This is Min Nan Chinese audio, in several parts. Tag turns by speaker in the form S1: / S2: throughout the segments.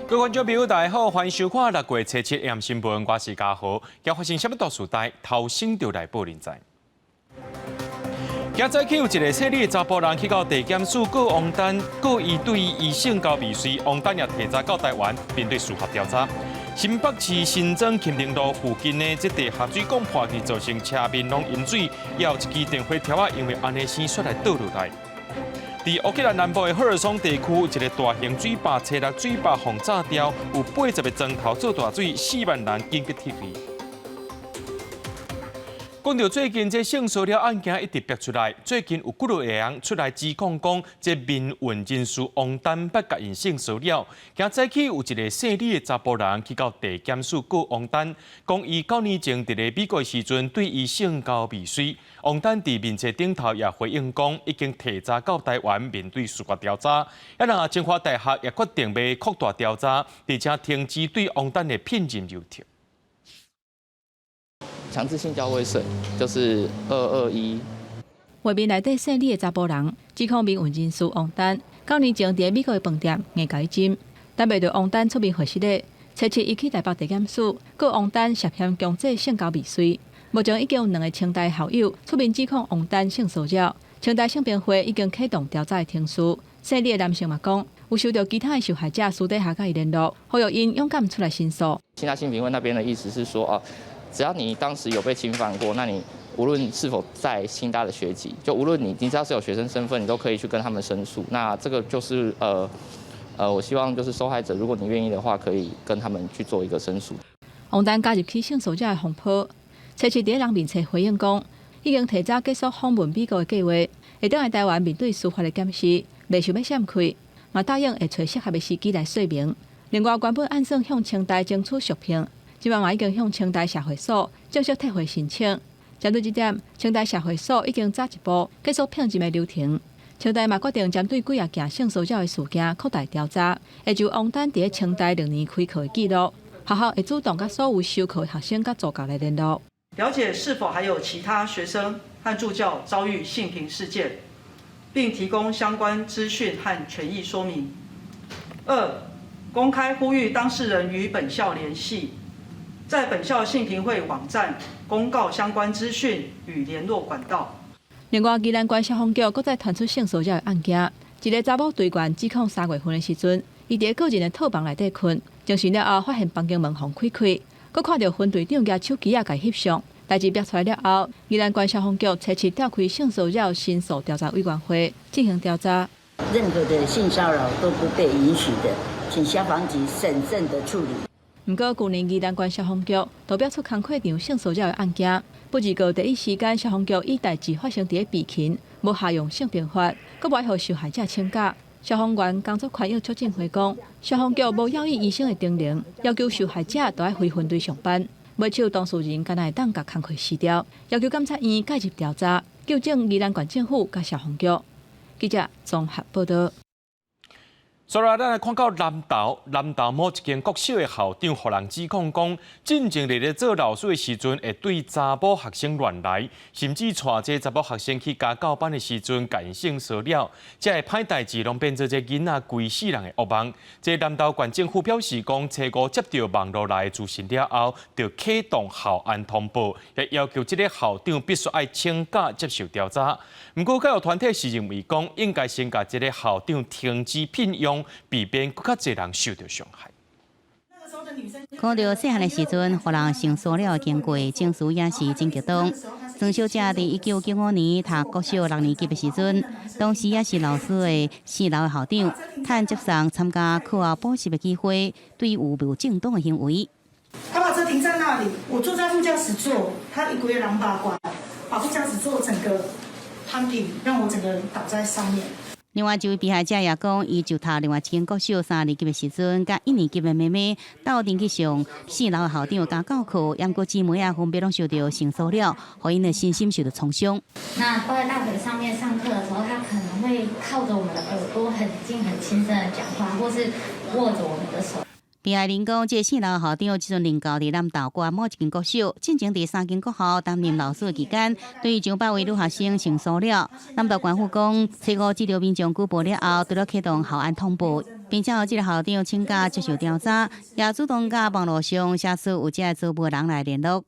S1: 各位觀眾朋友，大家好，歡迎收看六月初七暗新聞，我是嘉豪。今發生啥物大事代，頭先就來報恁知。今早起有一个姓李的查埔人去到地檢署告王丹，告伊對伊性交未遂，王丹也提早到台灣面對司法調查。新北市新莊芹寧路附近的這地下水管破去，造成車面攏淹水，也有一支電火柱仔因為按呢生爍來倒落來。佇烏克蘭南部的赫爾松地區，一个大型水壩初六水壩予炸掉，有80個磚頭做大水，4萬人緊急撤離。講到最近這性騷擾案件一直爆出來，最近有幾个人出來指控講，這民運人士王丹欲共𪜶性騷擾。今早起有一个姓李的查埔人去到地檢署告王丹，講伊9年前佇咧美國時陣對伊性交未遂。王丹佇面冊頂頭也回應講，已經提早到台灣面對司法調查。啊，若清華大學也決定欲擴大調查，而且停止對王丹的聘任留停。
S2: 強制性交未遂，就是221。
S3: 畫面內底姓李的查埔人指控民運人士王丹，9年前佇美國的飯店硬共伊斟，等袂著王丹出面回實咧，初七伊去台北地檢署告王丹涉嫌強制性交未遂。目前已經有兩个清大校友出面指控王丹性騷擾，清大性平會已經啟動調查的程序。姓李的男性嘛講，有收到其他的受害者私底下共伊聯絡，呼籲𪜶勇敢出來申訴。
S2: 清大性平會那邊的意思是說，哦，只要你當時有被侵犯過，那你無論是否在清大的學籍，就無論你只要是有學生身份，你都可以去跟他們申訴。那這個就是我希望就是受害者，如果你願意的話，可以跟他們去做一個申訴。
S3: 王丹加入起性騷擾的風波，初七佇咧人面冊回應講，已經提早結束訪問美國的計劃，會轉來台灣面對司法的檢視，袂想欲閃開，嘛答應會揣適合的時機來說明。另外，原本按算向清大爭取續聘，這擺嘛已經向清大社會所正式退回申請。針對這點，清大社會所已經早一步結束聘任的流程。清大嘛決定針對幾仔件性騷擾的事件擴大調查，會就王丹佇咧清大6年開課的記錄，學校會主動佮所有修課的學生佮助教來聯絡，
S4: 了解是否還有其他學生和助教遭遇性平事件，並提供相關資訊和權益說明。二、公開呼籲當事人與本校聯繫，在本校性平會網站公告相關資訊與聯絡管道。
S3: 另外，宜蘭縣消防局閣再傳出性騷擾的案件，一个查某隊員指控3月份的時陣，伊佇個人的套房內底睏，精神了後發現房間門予開開，閣看著分隊長舉手機仔共翕相。代誌爆出來了後，宜蘭縣消防局初七召開性騷擾申訴調查委員會進行調查。
S5: 任何的性騷擾都不被允許的，請消防局審慎的處理。
S3: 毋過，舊年宜蘭縣消防局都爆出工課場性騷擾的案件，不過第一時間消防局以代誌發生佇咧備勤，無適用性平法，閣無愛予受害者請假。消防員工作寬宥促進會講，消防局無藥醫醫生的定能，要求受害者都愛回分隊上班。尾手當事人敢若會當共工課辭掉，要求檢察院介入調查，糾正宜蘭縣政府佮消防局。記者綜合報道。
S1: 所以咱來看到南投，南投某一間國小的校長，予人指控講，進前佇咧做老師的時陣，會對查某學生亂來，甚至帶這查某學生去家教班的時陣，共𪜶性騷擾，這个歹代誌攏變做這囡仔規世人的噩夢。這南投縣政府表示講，初五接著網路來的資訊了後，就啟動校安通報，也要求這个校長必須愛請假接受調查。毋過教育團體是認為講，應該先共這个校長停止聘用，避免閣較濟人受著傷害。
S6: 看著細漢的時陣，予人性騷擾的經過，情緒也是真激動。曾小姐佇1995年讀國小六年級的時陣，當時也是老師的四樓的校長，趁接送參加課後補習的機會，對有無正當的行為。
S7: 他把車停在那裡，我坐在副駕駛座，他一個月兩把拐，把副駕駛座整個攤平，讓我整個人倒在上面。
S6: 另外一位被害者也講，伊就讀另外一間國小三年級的時陣，佮一年級的妹妹鬥陣去上四樓的校長的家教課，毋過姊妹仔分別攏受著性騷擾，予𪜶的身心受著創傷。
S8: 那抱在大腿上面上課的時候，他可能會靠着我們的耳朵很近、很輕聲的講話，或是握着我們的手。
S6: 被害人講，這個四樓校長這陣任教佇南投縣某一間國小，進前佇三間國校擔任老師的期間，對上百位女學生性騷擾。南投縣府講，初五接著民眾舉報了後，除了啟動校安通報，並且這个校長請假接受調查，也主動佮網路上寫出有這个遭遇人來聯絡。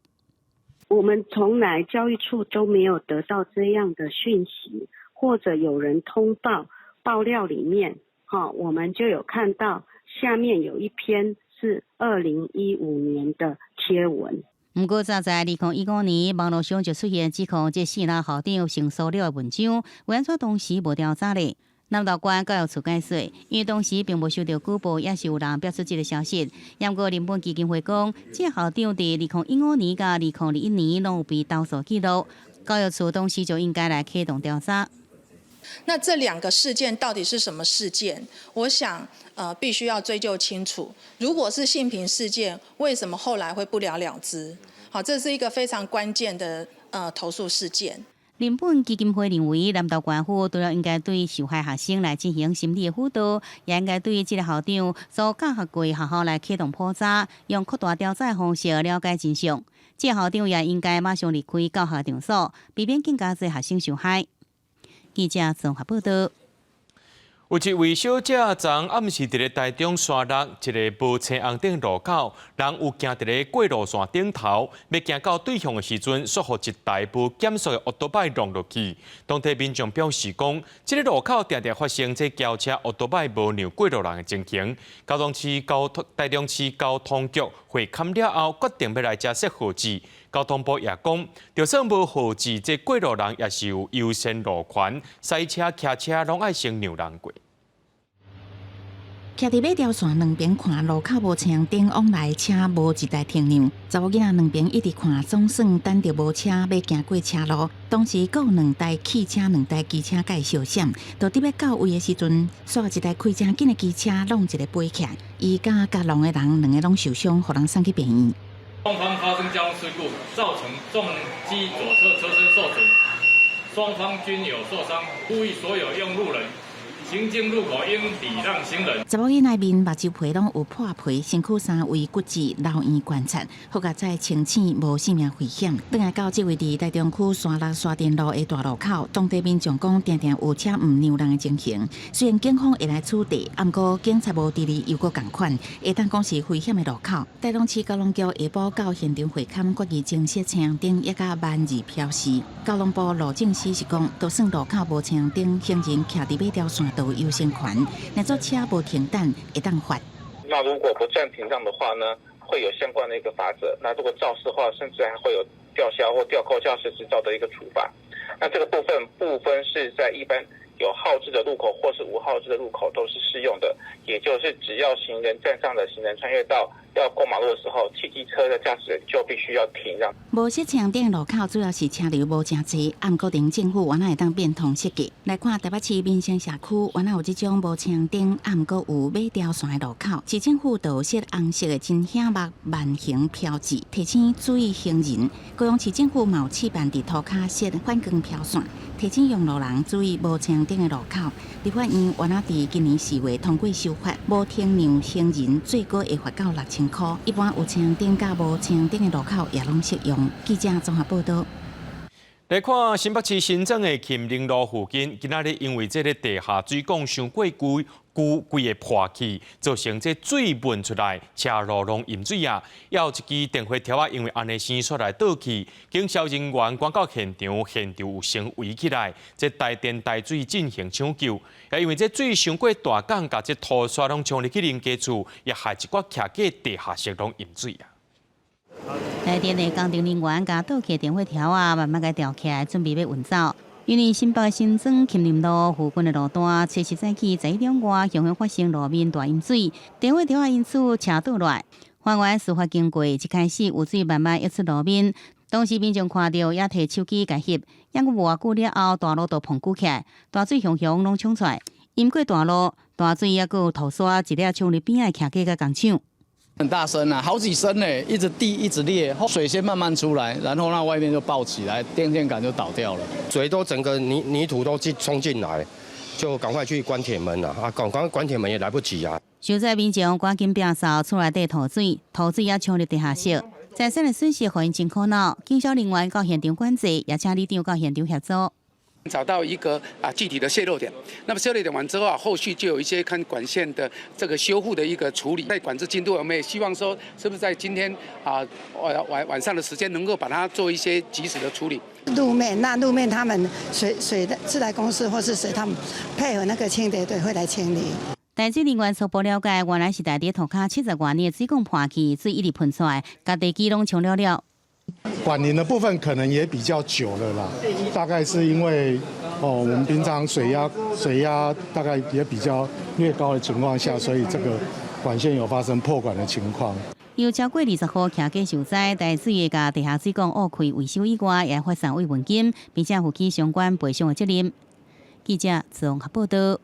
S9: 我們從來教育處都沒有得到這樣的訊息，或者有人通報爆料裡面，哈，我們就有看到下面有一篇是2015年的貼文。
S6: 毋過早在2015年，網路上就出現指控這四男校長性騷擾的文章，為按怎當時無調查咧？南投縣教育處解釋，因為當時並無收到舉報，也是有人表出這个消息。毋過人本基金會講，這个校長佇2015年佮2021年攏有被投訴記錄，教育處當時就應該來啟動調查。
S10: 那這兩個事件到底是什麼事件？我想，必須要追究清楚。如果是性平事件，為什麼後來會不了了之？好，這是一個非常關鍵的投訴事件。
S6: 人本基金會認為，南投縣府除了應該對受害學生來進行心理的輔導，也應該對這个校長所教學過學校來啟動普查，用擴大調查的方式了解真相。這个校長也應該馬上離開教學場所，避免更加濟學生受害。記者綜合報道。
S1: 有一位小姐昨暗時佇咧台中沙鹿一个無青紅燈路口，人有行佇咧過路線頂頭，欲行到對向的時陣，煞予一台無減速的歐多擺挵落去。當地民眾表示講，這个路口定定發生這轎車歐多擺無讓過路人的情形。交通市交通台中市交通局會勘了後，決定欲來遮設號誌。交通部也講，就算無號誌，這過路人也是有優先路權，駛車、騎車攏愛先讓人過。
S11: 徛佇尾條線兩邊看路口無青燈往來車無一台停讓，查某囡仔兩邊一直看，總算等著無車欲行過車路。當時閣有兩台汽車、兩台機車共伊相閃，就佇欲到位的時陣，煞一台開誠緊的機車挵一个飛起來，伊佮共挵的人兩个攏受傷，予人送去病院。
S12: 雙方發生交通事故，造成重機左側車身受損，雙方均有受傷，呼籲所有用路人行經路口應禮讓行人。
S11: 查某囡仔面目睭皮攏有破皮，身軀三位骨折，留院觀察。好佳哉清醒，無性命危險。轉來到這位佇台中區沙鹿沙田路的大路口，當地民眾講，定定有車毋讓人的情形。雖然警方會來處置，毋過警察無佇裡猶閣仝款，會當講是危險的路口。台中市交通局下晡到現場會勘，決議增設青紅燈，抑佮萬字標示。交通部路政司是講，就算路口無青紅燈，行人徛佇尾條線都有優先權，若做車無停等，會當罰。
S13: 那如果不暫停讓的話呢，會有相關的一個罰則。那如果肇事的話，甚至還會有吊銷或吊扣駕駛執照的一個處罰。那這個部分不分是在一般有號誌的路口或是無號誌的路口都是適用的，也就是只要行人站上了行人穿越道要過馬路的時候，汽機車的駕駛人就必須要停讓。
S11: 無設青燈路口主要是車流無誠濟，毋過政府原來會當變通設計。來看台北市民生社區，原來有這種無青燈，毋過有尾條線的路口，市政府就設紅色的真顯目慢行標誌，提醒注意行人。高雄市政府嘛有試辦佇塗跤設反光標線，提醒用路人注意無青燈的路口。立法院原來佇今年4月通過修法，無停讓行人最高會罰到6000箍。一般有青燈佮無青燈的路口也攏適用。記者綜合報道。
S1: 來看新北市新莊的芹寧路附近，今仔日因為這个地下水管傷過舊，舊規个破去，造成這水噴出來，車路攏淹水啊！也有一支電火柱仔，因為按呢生出來倒去，警消人員趕到現場，現場有先圍起來，這台電台水進行搶救。也因為這水傷過大港，共這土沙攏沖入去人家厝，也害一寡徛過地下室攏淹水啊！
S6: 台電的工程人員共倒去電火柱仔，慢慢共吊起來，準備欲運走。因為新北新莊芹寧路附近的路段，初四早起11點外，雄雄發生路面大淹水，電火柱仔因此車倒落來。還原事發經過，一開始有水慢慢溢出路面，當時民眾看著也提手機共翕，猶閣無偌久了後，大路就膨鼓起來，大水雄雄攏衝出來，淹過大路，大水猶閣有土沙一掠衝入邊仔的徛家佮工廠。
S14: 很大聲啊，好幾聲呢，一直滴一直裂，水先慢慢出來，然後那外面就爆起來，電線桿就倒掉了，
S15: 水都整個泥土都進衝進來，就趕快去關鐵門啦，啊，趕趕關鐵門也來不及啊。
S6: 受災民眾趕緊摒掃厝內底土水，土水也衝入地下室，財產的損失予𪜶真苦惱。警消人員到現場管制，也請里長到現場協助。
S16: 找到一個啊具體的洩漏點，那麼洩漏點完之後啊，後續就有一些看管線的這個修復的一個處理。在管制進度，我們也希望說，是不是在今天啊晚晚晚上的時間，能夠把它做一些及時的處理。
S17: 路面，那路面他們水的自來公司或是誰，他們配合那個清潔隊會來清理。
S6: 台水人員初步了解，原來是佇塗跤70外年的水管破去，水一直噴出來，共地基攏沖了了。
S18: 管齡的部分可能也比較久了啦，大概是因為哦，我們平常水壓大概也比較略高的情況下，所以這個管線有發生破管的情況。
S6: 有超過20戶徛家受災，台水會共地下水管挖開維修以外，也發送慰問金，並且負起相關賠償的責任。記者綜合報道。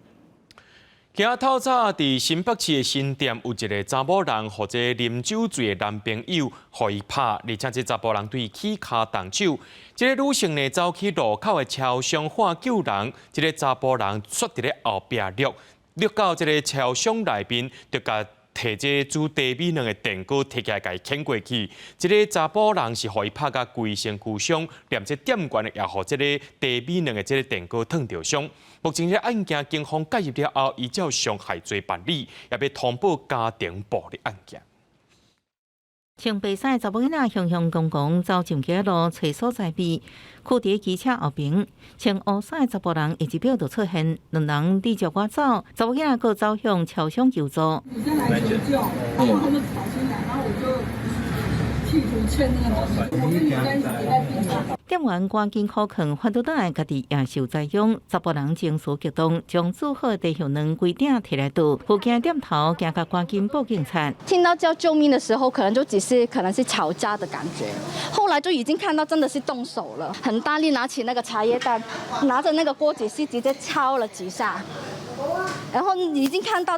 S1: 今仔透早佇新北市的新店有一个查某人，予這个啉酒醉的男朋友予伊拍，而且這查埔人對伊起跤動手。這个女性呢，走去路口的車廂喊救人，這个查埔人煞佇咧後壁掠，掠到這个車廂內面，就共提這煮茶米卵的電鍋提起來，共伊牽過去。這个查埔人是予伊拍甲規身軀傷，連這店員也予這个茶米卵的這个電鍋燙著傷。目前這案件警方介入了後，依照傷害罪辦理，也欲通報家庭暴力案件。
S19: 穿白衫的查某囡仔雄雄剛剛走上街路，揣所在避，囥佇機車後爿。穿烏衫的查埔人一秒就出現，兩人你接我走，查某囡仔閣走向車廂求助。
S20: 女生來求救，然後他就跑進來，然後我就企圖勸那個男生，我跟女生擠在地上。
S19: 店員趕緊呼勸，反倒轉來家己也受災殃。查埔人情緒激動，將煮好的茶葉卵規鼎提來倒，附近店頭驚甲趕緊報警察。
S21: 聽到叫救命的時候，可能就只是可能是吵架的感覺，後來就已經看到真的是動手了，很大力拿起那個茶葉蛋，拿着那個鍋子是直接敲了幾下。然後已經看到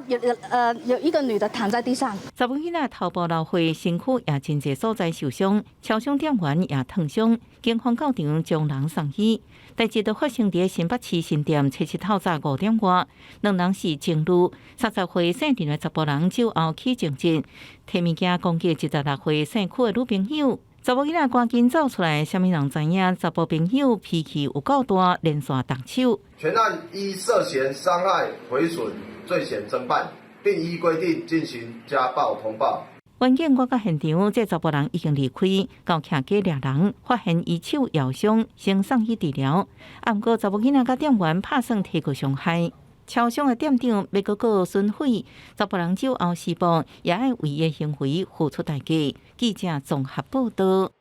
S21: 有一個女的躺在地上。
S19: 查某囡仔頭部流血，身軀也真濟所在受傷，超商店員也燙傷，警方到場將人送醫。代誌就發生佇新北市新店初七透早5點外，兩人是情侶，30歲姓陳的查埔人酒後起爭執，提物件攻擊26歲姓許的女朋友。查某囡仔趕緊走出來，啥物人知影？查埔朋友脾氣有夠大，連續動手。
S22: 全案依涉嫌傷害毀損罪嫌偵辦，並依規定進行家暴通報。
S19: 員警趕到現場，這查埔人已經離開，到徛家掠人，發現伊手搖傷，先送去治療。啊，毋過查某囡仔佮店員拍算提告傷害。超商的店長欲閣告損毀，查埔人酒後施暴，也愛為伊的行為付出代價。記者綜合報道。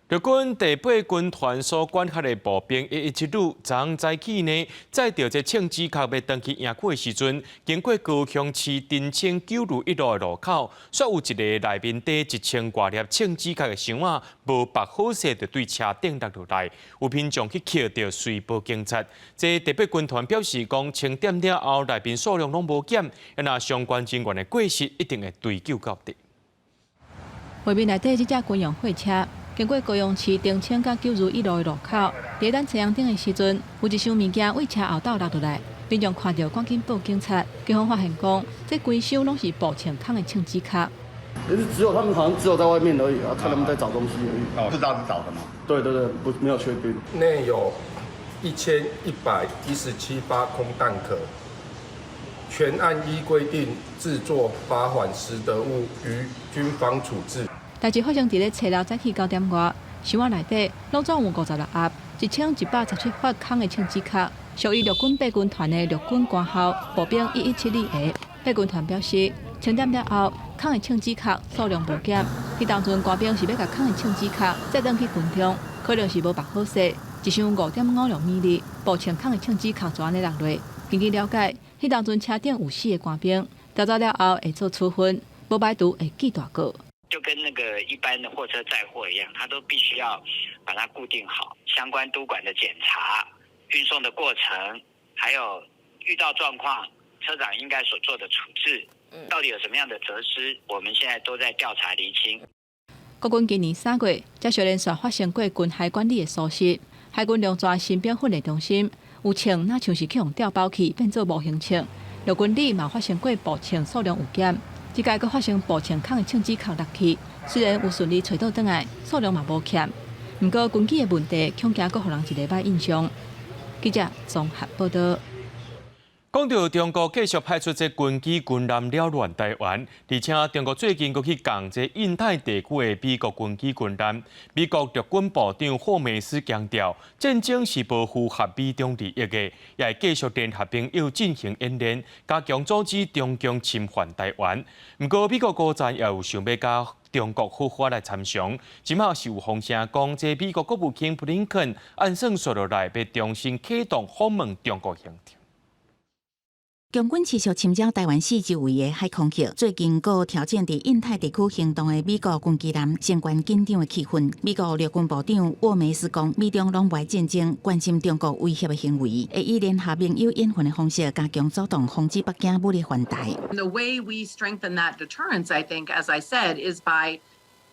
S1: 陸軍第八軍團所管轄的步兵117旅，昨昏早起呢，載著這銃子殼欲轉去營區的時陣，經過高雄市澄清九如一路的路口，煞有一个內面提1000外粒銃子殼的箱仔，無縛好勢就對車頂落落來，有民眾去抾著，隨報警察。這第八軍團表示講，清點了後，內面數量攏無減，若相關人員的過失一定會追究到底。
S3: 畫面內底這隻軍用貨車，經過高雄市澄清佮九如一路的路口，佇等車紅燈的時陣，有一箱物件對車後斗落落來，民眾看著趕緊報警察。警方發現講，這規箱攏是步槍空的槍支殼。
S23: 可是只有他們好像只有在外面而已啊，看他們在找東西而已。
S24: 哦，是這樣子找的嗎？
S23: 對對對，不沒有缺兵。
S25: 內有1117發空彈殼，全案依規定製作罰鍰拾得物，於軍方處置。
S3: 代誌發生佇咧初六早起9點外，箱仔內底攏總有56盒，1117發空的槍支殼，屬於陸軍八軍團的陸軍官校步兵117旅的。八軍團表示，清點了後，空的槍支殼數量無減。彼當陣官兵是欲共空的槍支殼載轉去軍中，可能是無縛好勢，一箱5.56米步槍空的槍支殼就按呢落落。根據了解，彼當陣車頂有四个官兵，調查了後會做處分，無排除會記大過。
S26: 就跟那個一般的貨車載貨一樣，它都必須要把它固定好，相關督管的檢查、運送的過程，還有遇到狀況，車長應該所做的處置，到底有什麼樣的責失，我們現在都在調查釐清。
S3: 國軍今年3月，才小連續發生過軍械管理的疏失，海軍龍泉新兵訓練中心有槍，若像是去予調包去，變做模型槍。陸軍旅嘛發生過步槍數量有減。這擺閣發生步槍空的槍支殼落去，雖然有順利揣倒轉來，數量嘛無欠。毋過軍紀的問題，恐驚閣予人一个䆀印象。記者綜合報道。
S1: 講到中國繼續派出這軍機軍艦擾亂台灣，而且中國最近閣去共這印太地區的美國軍機軍艦。美國陸軍部長霍梅斯強調，戰爭是無符合美中利益的，也會繼續聯合盟友進行演練，加強阻止中共侵犯台灣。毋過美國高層也有想欲佮中國好好來參詳，這馬是有風聲講，這美國國務卿布林肯按算紲落來，欲重新啟動訪問中國行程。
S11: 共軍持續侵擾台灣四周圍的海空域，最近閣挑戰佇印太地區行動的美國軍機艦，升懸緊張的氣氛。美國陸軍部長沃梅斯講，美中攏無愛戰爭，關心中國威脅的行為，會以聯合盟友演訓的方式加強阻擋，防止北京武力犯台。
S2: The way we strengthen that deterrence, I think, as I said, is by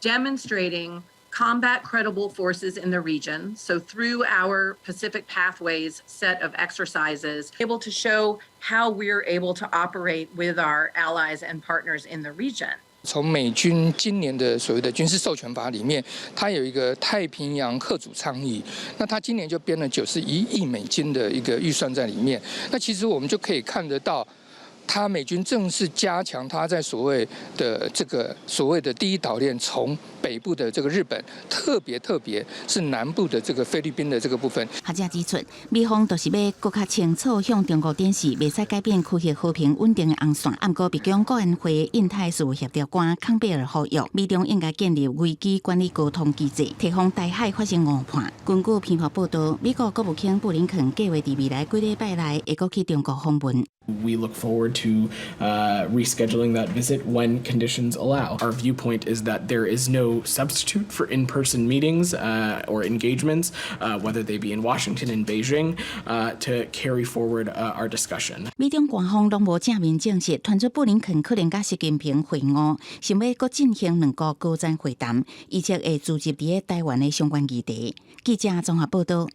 S2: demonstrating combat credible forces in the region. So through our Pacific Pathways set of exercises, able to show how we're able to operate with our allies and partners in the region.
S16: 從美軍今年的所謂的軍事授權法裡面，它有一個太平洋嚇阻倡議，那它今年就編了91億美金的一個預算在裡面。那其實我們就可以看得到，他美軍正是加強他在所謂的這個所謂的第一島鏈，從北部的這個日本，特別特別是南部的這個菲律賓的這個部分。
S11: 學者指出，美方就是欲閣較清楚向中國展示，袂使改變區域和平穩定的紅線。毋過，白宮國安會印太事務協調官康貝爾呼籲，美中應該建立危機管理溝通機制，提防台海發生誤判。根據彭博報道，美國國務卿布林肯計劃佇未來幾禮拜內會閣去中國訪問。
S4: We look forward to rescheduling that visit when conditions allow. Our viewpoint is that there is no substitute for in-person meetings or engagements, whether they be in Washington and Beijing, to carry forward our discussion.
S11: 美中官方攏無正面證實，傳出布林肯可能佮習近平會晤，想欲閣進行兩國高層會談，預測會觸及佇台灣的相關議題。記者綜合報道。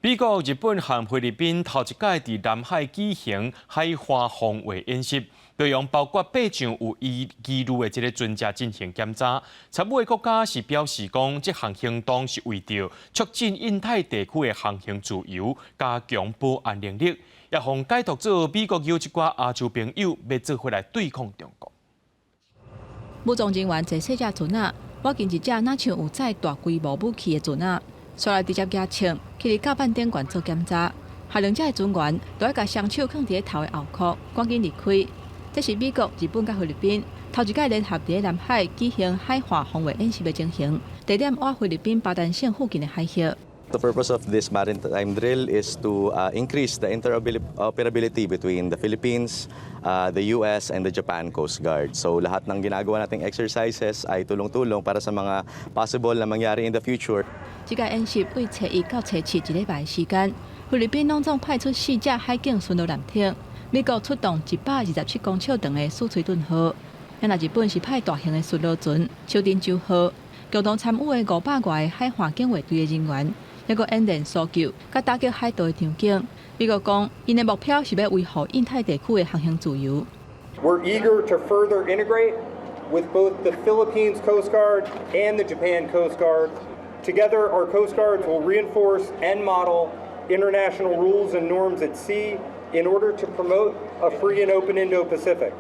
S1: 美國、日本和菲律賓頭一擺佇南海舉行海岸防衛演習，內容包括八項有疑慮的這个船隻進行檢查。參與的國家是表示講，這項行動是為著促進印太地區的航行自由，加強保安能力，也予解讀做美國有一寡亞洲朋友欲做伙來對抗中國。
S3: 武裝人員坐細隻船仔，倚近一隻若像有載大規模武器的船仔。紲來直接舉槍，去佇甲板頂懸做檢查。下兩隻的船員都愛共雙手囥佇咧頭的後殼，趕緊離開。這是美國、日本佮菲律賓頭一擺聯合佇咧南海舉行海岸防衛演習的情形。地點倚菲律賓巴丹省附近的海域。
S5: The purpose of this maritime drill is to increase the interoperability between the Philippines, the US, and the Japan Coast Guard. So lahat ng ginagawa nating exercises ay tulong-tulong para sa mga possible na mangyari in the future.
S3: 這個演習對初一到初七一禮拜時間，菲律賓攏總派出四隻海警巡邏艦艇，美國出動127公尺長的死錘盾號，若日本是派大型的巡邏船小鎮州號，共同參與的500外个海岸警衛隊的人員，抑閣演練搜救佮打擊海盜的場景。美國講，𪜶的目標是欲維護印太地區的航行自由。
S7: We're eager to further integrate with both the Philippines Coast Guard and the Japan Coast Guard. Together, our Coast Guards will reinforce and model international rules and norms at sea in order to promote a free and open Indo-Pacific.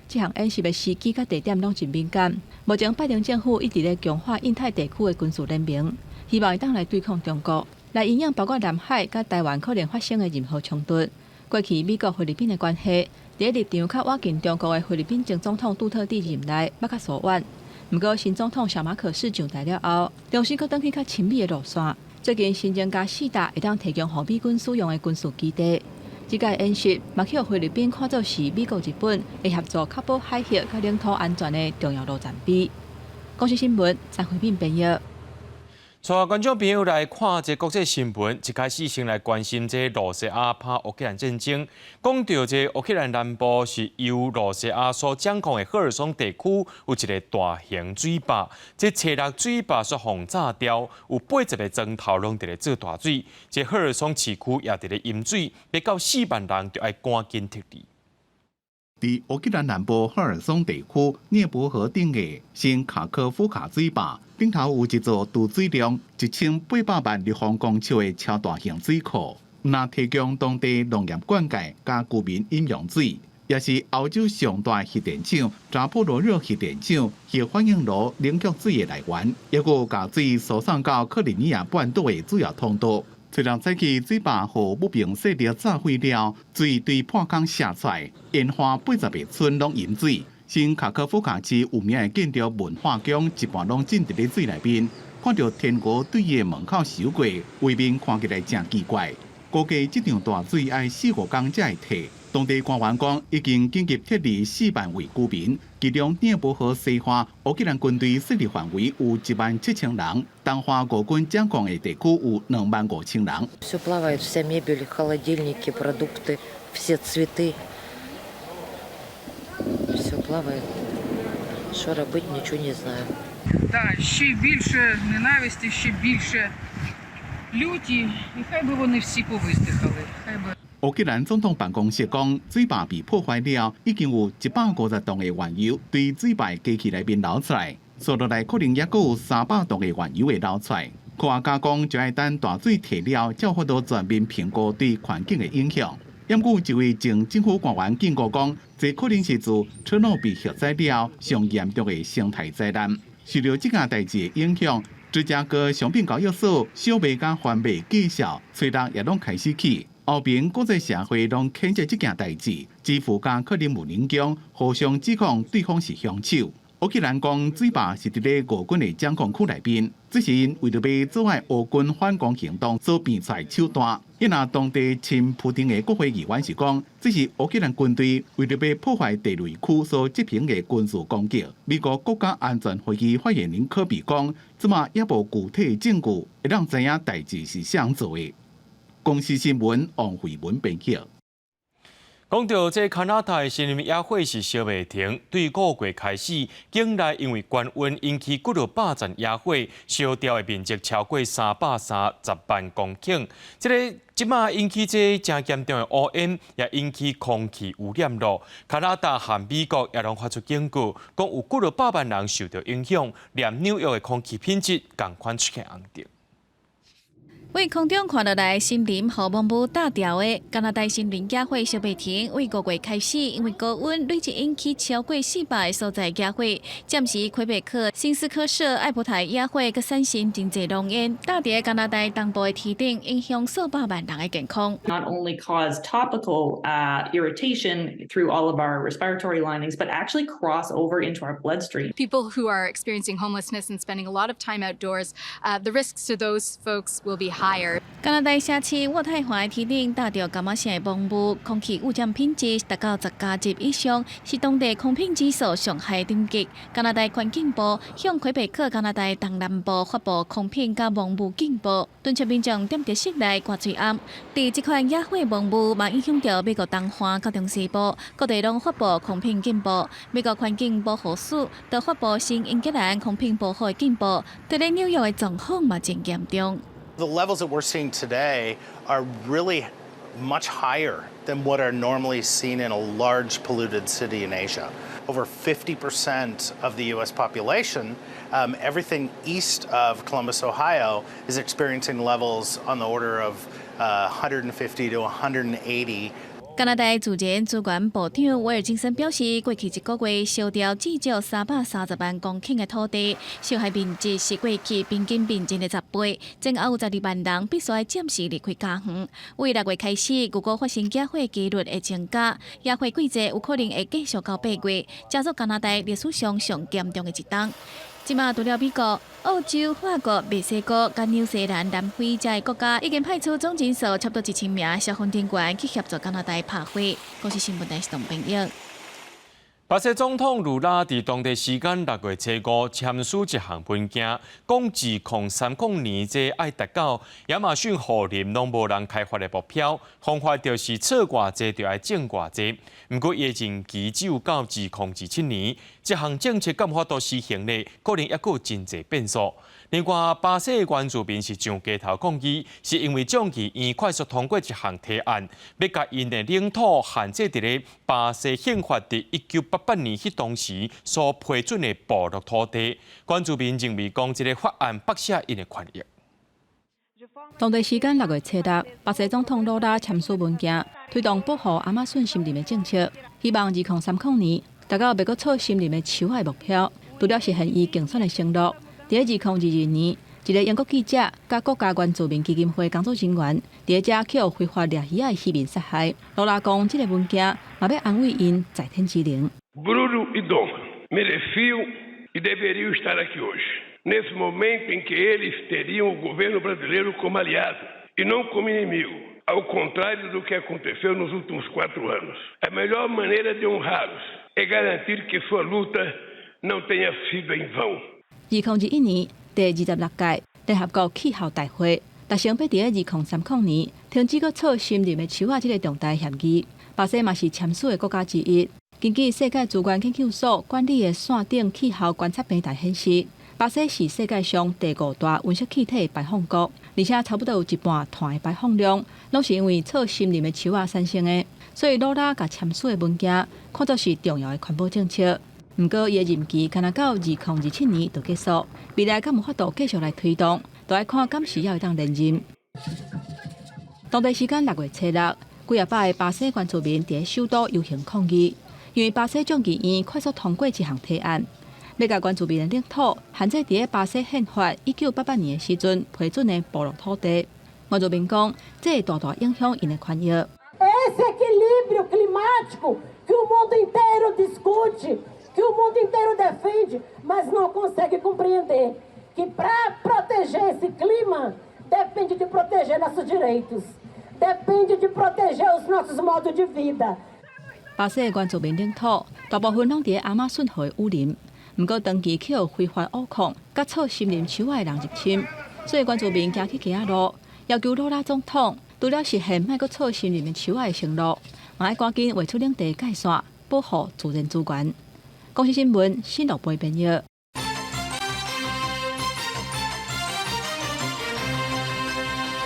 S3: 這項演習的時機佮地點攏真敏感。目前拜登政府一直咧強化印太地區的軍事聯盟，希望會當來對抗中國，來因應包括南海佮台灣可能發生的任何衝突。過去美國菲律賓的關係，佇立場較倚近中國的菲律賓前總統杜特蒂任內猶較疏遠。毋過新總統小馬可仕上台了後，重新閣轉去較親美的路線。最近新增加四大會當提供予美軍使用的軍事基地。這個演習嘛予菲律賓看作是美國、日本會合作確保海域佮領土安全的重要路程碑。公視新聞張惠敏編譯。
S1: 帶觀眾朋友來看這國際新聞，一開始先來關心這羅西亞拍烏克蘭戰爭。講到這烏克蘭南部是由羅西亞所掌控的赫爾松地區，有一個大型水壩，這初六水壩煞予炸掉，有80個磚頭攏佇咧做大水。這赫爾松市區也佇咧淹水，欲到4萬人就愛趕緊撤離。
S8: 佇烏克蘭南部赫爾松地區涅伯河頂的新卡科夫卡水壩頂頭有一座貯水量1800萬立方公尺的超大型水庫。毋但提供當地農業灌溉佮居民飲用水，也是歐洲上大核電廠扎波羅熱核電廠核反應爐冷卻水的來源，抑閣有共水輸送到克里米亞半島的主要通道。昨日早起水壩予武平勢力炸毀了，水對破空瀉出來，沿岸80個村攏淹水。新卡科夫卡市有名的建築文化宮一半攏浸佇咧水內面，看著天鵝對伊的門口游過，畫面看起來誠奇怪。估計這場大水愛四五工才會退。當地官員講，已經緊急撤離4萬位居民，其中涅伯河西岸烏克蘭軍隊勢力範圍有1萬7千人，東岸俄軍掌控的地區有2萬5千人。
S9: Все плавает, вся мебель, холодильники, продукты, все цветы. Все плавает. Що робити, нічого не знаю.
S20: Так, ще більше ненависті, ще більше люті, і хай би вони всі повиздихали. Хай би
S8: 烏克蘭總統辦公室講，水壩被破壞了，已經有150棟的原油對水壩機器內面流出來，紲落來可能猶閣有300棟的原油會流出來。科學家講，就愛等大水退了，才有法度全面評估對環境的影響。毋過一位前政府官員警告講，這可能是自車諾比核災了上嚴重的生態災難。受著這件代誌的影響，芝加哥商品交易所小賣佮番麥價數，吹六也攏開始起。歐盟國際社會攏譴責這件代誌，基輔佮克里姆林宮互相指控對方是兇手。烏克蘭講水壩是佇咧俄軍的掌控區內面，這是𪜶為著欲阻礙俄軍反攻行動所變出來手段。伊若當地親普丁的國會議員是講，這是烏克蘭軍隊為著欲破壞地雷區所執行的軍事攻擊。美國國家安全會議發言人柯比講，這馬猶無具體證據會當知影代誌是啥人做的。公視新聞王慧文編輯。
S1: 講著這加拿大森林野火是燒袂停，對5月開始，境內因為高溫引起幾落百層野火，燒掉的面積超過330萬公頃。這个這馬引起這誠嚴重的烏煙，也引起空氣污染咯。加拿大和美國也攏發出警告，講有幾落百萬人受著影響，連紐約的空氣品質仝款出現紅燈。
S10: 對空中看落來，森林予濃霧罩牢的加拿大森林野火燒袂停，對5月開始，因為高溫累計引起超過400個所在野火，暫時魁北克、新斯科舍、艾伯塔野火閣產生真濟濃煙，罩佇加拿大東部的天頂，影響數百萬人的健康。
S12: Not only cause topical irritation through all of our respiratory linings, but actually cross over into our bloodstream.
S13: People who are experiencing homelessness and spending a lot of time outdoors, the risks to those folks will be higher.
S10: 加拿大城市渥太華的天頂罩著柑仔色的濃霧，空氣污染品質達到10加級以上，是當地空品指數上害等級。加拿大環境部向魁北克加拿大東南部發布空品佮濃霧警報，敦促民眾踮佇室內掛喙罨。佇這款野火濃霧嘛影響著美國東岸佮中西部，各地攏發布空品警報。美國環境保護署都發布新英格蘭空品無好的警報，佇咧紐約的狀況嘛真嚴重。
S14: The levels that we're seeing today are really much higher than what are normally seen in a large polluted city in Asia. Over 50% of the U.S. population, everything east of Columbus, Ohio, is experiencing levels on the order of 150 to 180.
S10: 加拿大自然資源部長威爾金森表示，過去一個月燒掉至少330萬公頃的土地，受害面積是過去平均面積的10倍，前後有12萬人必須愛暫時離開家園。對6月開始，預估發生野火機率會增加，野火季節有可能會繼續到8月，成做加拿大歷史上上嚴重的一冬。這馬除了美國、澳洲、法國、墨西哥、佮紐西蘭、南非這个國家，已經派出總人數差不多1000名消防人員去協助加拿大拍火。公視新聞台是董編譯。
S1: 巴西總統盧拉佇當地時間6月初五簽署一項文件，講2030年這愛達到亞馬遜雨林攏無人開發的目標，方法就是錯偌濟就愛種偌濟。毋過伊的任期只有到2027年，這項政策敢有法度實行呢？可能猶閣有真濟變數。另外，巴西的原住民是上街頭抗議，是因為眾議院快速通過一項提案，欲共𪜶的領土限制佇咧巴西憲法佇1988年彼當時所批准的部落土地。原住民認為講，這个法案剝削𪜶的權益。
S3: 當地時間6月初六，巴西總統魯拉簽署文件，推動保護亞馬遜森林的政策，希望2030年達到袂閣剉森林的樹仔的目標。除了實現伊競選的承諾，佇2022年，一个英國記者佮國家原住民基金會工作人員佇遮去予非法獵魚仔的漁民殺害。魯拉講，這个文件嘛欲安慰𪜶在天之靈。
S6: Bruno e Dom mereciam e deveriam estar aqui hoje, nesse momento em que eles teriam o governo brasileiro como aliado e não como inimigo, ao contrário do que aconteceu nos últimos 4 anos. A melhor maneira de honrá-los é garantir que sua luta não tenha sido em vão.
S3: 2021年第26屆聯合國氣候大會達成欲佇2030年停止閣剉森林的樹仔這个重大協議，巴西嘛是簽署的國家之一。根據世界資源研究所管理的線頂氣候觀測平台顯示，巴西是世界上第五大溫室氣體排放國，而且差不多有一半碳的排放量，攏是因為剉森林的樹仔產生的。所以魯拉共簽署的文件看作是重要的環保政策。毋過，伊的任期干焦到2027年就結束，未來敢有法度繼續來推動，就愛看敢時猶會當連任。當地時間6月初六，幾仔百个巴西原住民佇首都遊行抗議，因為巴西眾議院快速通過一項提案，欲共原住民的領土限制佇巴西憲法1988年的時陣批准的部落土地。原住民講，這會大大影響𪜶的權益。
S15: Esse equilíbrio climático que o mundo inteiro discute, que o mundo inteiro defende, mas não consegue compreender que para proteger esse clima depende de proteger nossos direitos, depende de proteger os nossos modos de vida.
S3: 巴西的原住民領土大部分攏佇亞馬遜河的雨林，毋過長期去予非法挖礦、佮剉森林樹仔的人入侵，所以原住民行去街仔路，要求魯拉總統除了實現莫閣剉森林的樹仔的承諾，嘛愛趕緊劃出領地界線，保護自然資源。公視新聞新樂貝編譯。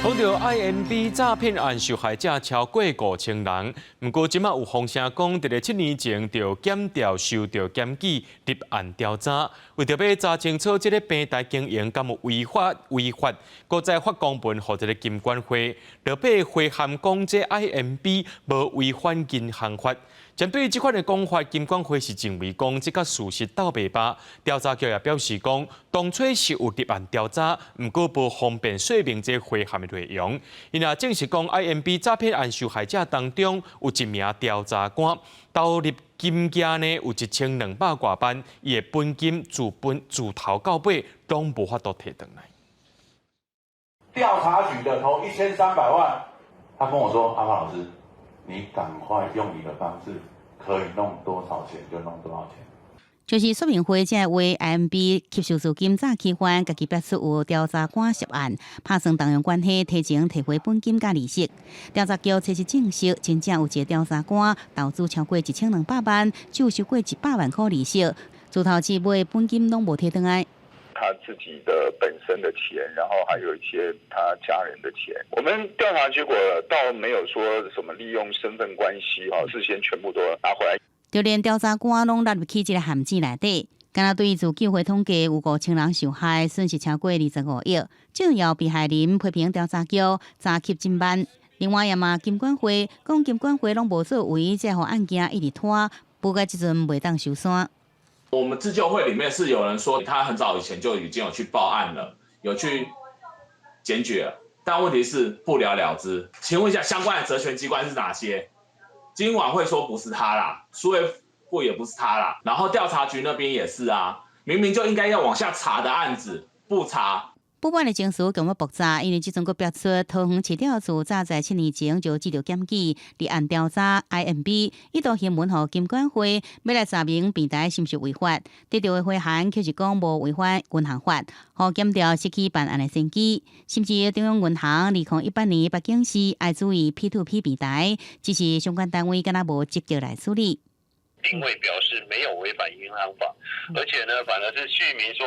S1: 講到 IMB 詐騙案受害者超過5000人，毋過這馬有風聲講，佇咧7年前就檢調受著檢舉立案調查，為著欲查清楚這个平台經營敢有違法違法，閣再發公文予這个金管會，落尾回函講這 IMB 無違反銀行法。針對這款的講法，金管會是認為講這佮事實鬥袂罷。調查局也表示講，當初是有立案調查，毋過無方便說明這回函的內容。𪜶也證實講，IMB 詐騙案受害者當中有一名調查官投入金額呢有1200外萬，伊的本金自本自頭到尾攏無法度提轉來。
S17: 調查局的投1300萬，他跟我說：阿發老師，你趕快用你的方式，可以弄多少錢就弄多少錢。
S11: 就是說明會這為 IMB 吸收資金詐欺犯，家己表示有調查官涉案，拍算動用關係提前提回本金佮利息。調查局測試證實，真正有一个調查官投資超過1200萬，就收過100萬塊利息，自頭至尾本金攏無提轉來。
S18: 他自己的本身的錢，然後還有一些他家人的錢。我們調查結果倒沒有說什麼利用身份關係，哈，事先全部都拿回來。
S11: 就連調查官攏納入去這个陷阱內底，敢若對自救會統計有5000人受害，損失超過25億。重要被害人批評調查局查緝真慢。另外，也嘛金管會講金管會攏無作為，才予案件一直拖，不過這陣袂當收山。
S21: 我們自救會裡面是有人說，他很早以前就已經有去報案了，有去檢舉了，但問題是不了了之。請問一下，相關的責權機關是哪些？金管會說不是他啦，數位部也不是他啦，然後調查局那邊也是啊，明明就應該要往下查的案子不查。
S11: 報案的情緒更加複雜，因為這陣閣爆出桃園市調處早在7年前就接著檢舉立案調查 IMB，一度函文予金管會欲來查明平台是毋是違法，得著的回函卻是講無違反銀行法，予檢調失去辦案的先機，甚至中央銀行2018年北京市愛注意 P2P 平台，只是相關單位敢若無積極來處理。
S24: 並未表示沒有違反銀行法，而且呢，反而是敘明說。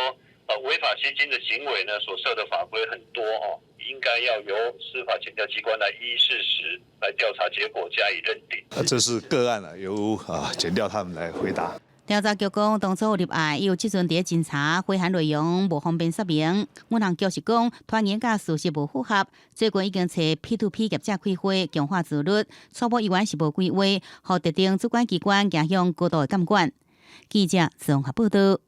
S24: 違法吸金的行為呢，所涉的法規很多哦，應該要由司法檢調機關來依事實來調查結果加以認定。
S27: 這是個案啊，由檢調他們來回答。
S11: 調查局講，當初有立案，伊有這陣佇偵查，回函內容無方便說明。銀行局是講，拖延佮事實無符合。最近已經揣 P2P 業者開會，強化自律，初步議員是無規劃，予特定主管機關行向高度的監管。記者綜合報道。